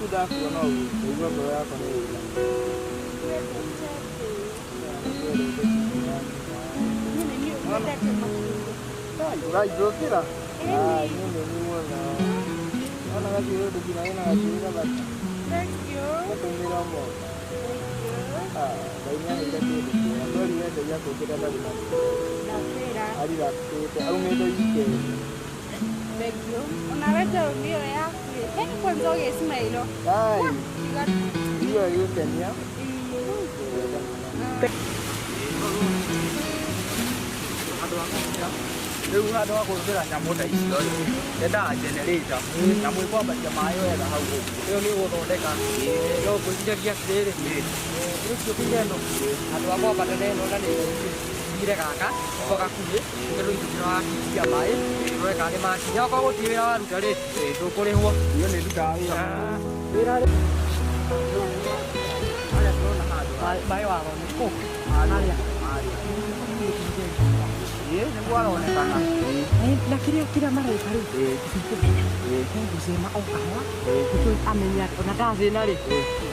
Ndakuona ũguo ndaigua ngoro yakwa nĩ ĩra. Ũraithũkĩra? Niĩ nĩ niĩ muona. Wona gacuĩrĩ nginya wĩna gacuĩrĩ gathaka. Gatũmĩra ũmothe. Ngai nĩaheire kĩndũ kĩega. Twerire Ngai akũmbĩre ndarĩ na ariracĩte aumĩte weekend. Ai, hiyo ĩgũkenia. Rĩu handũ ha kũhũthĩra nyamũ ta icio rĩ, nyendaga generator, nyamũ ĩkwambatia maĩ wega hau ũguo. Ĩyo nĩ ũgũthondeka. No ngwĩciragia atĩrĩrĩ, rĩu ĩno handũ ha kwambata na ĩno na nĩ ire gaka ko gakuhĩ tondũ ithuĩ wakinyia maĩ rore kana nĩ makinya okorwo gũtirĩ wĩra waruta rĩ ndũkũrĩhwo. Iyo nĩ ndutaga wĩra. Wĩra rĩ Harĩa tũrona handũ maĩ watho nĩ kũ harĩa Ĩĩ, nĩguo aronekana. Na kĩrĩa kĩrĩa mareka rĩ tũtikũmenya gũcema o kahora nĩkĩo amenya ona ndacĩna rĩ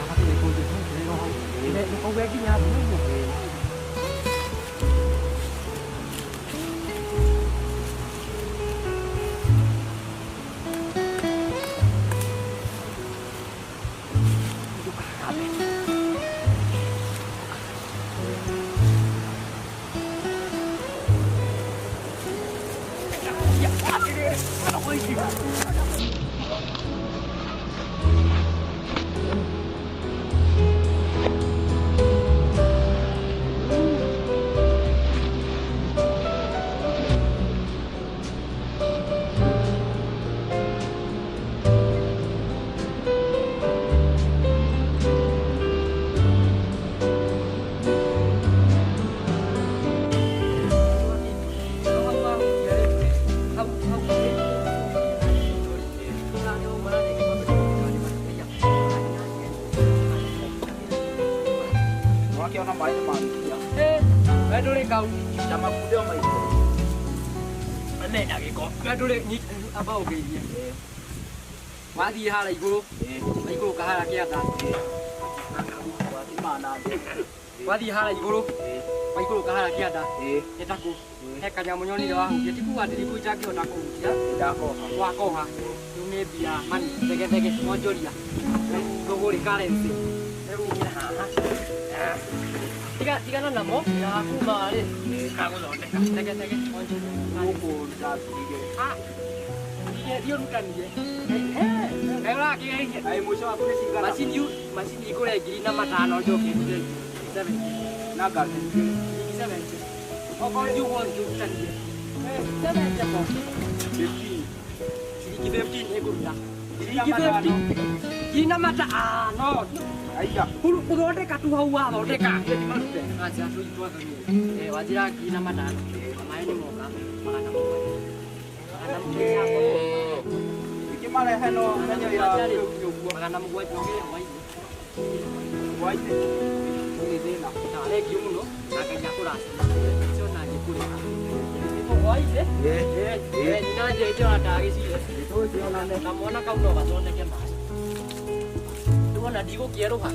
agatirĩ kũndũ hau nĩkauge nginya thĩ ũguo. Wakiona maĩ nĩ marukia. We ndũrĩ kau Na makunde o maingĩ. mena gĩko we ndũrĩ amba ũgeithie wathiĩ harĩa igũrũ waikũrũka harĩa kĩanda wathiĩ harĩa igũrũ waikũrũka harĩa kĩanda nĩ ta kũ he kanyamũ nyonire wahutia ti kuga atĩ thikũ itangĩhota kũhutia Ndakoha. Wakoha rĩu nĩ mbia mani thegethege monjoria thũgũrĩ currency rĩu nginya haha tigana namo wĩra waku uma rĩ agũthondeka thegethege monjoria Gũkũ ndathire. Thiĩ ũrutanie kaĩ ũrakĩgeria. Ai mũico waku nĩ cigana? Macini macini ikũre 2005 njoke ndute 70 Na ngari igĩrĩ. 70 okorwo ti ũguo thiĩ ũrutanie 70 po 15. Ciringi 15 ĩkũruta Ngiri na ciringi matano. 15 ngiri na mata no Aiga. Gũthondeka tu hau wathondeka. Niĩ ndimarute. Acha tu twathonire wanjĩra 2005 maĩ nĩ moka 700 700 Ikĩmarehe no menye wĩra waku rĩu ũguo. 700 ũgĩre hwainĩ. Hwainĩ. Gũtirĩ thĩna. Na thengiũ mũno na Ngai akũrathime. Ũcio na ngĩkũrĩha. Hwainĩ. Nyina njĩra ndagĩcire. Tũcionane. Na mwana kau no gathondeke maĩ. Nĩwona ndigũkĩerũha.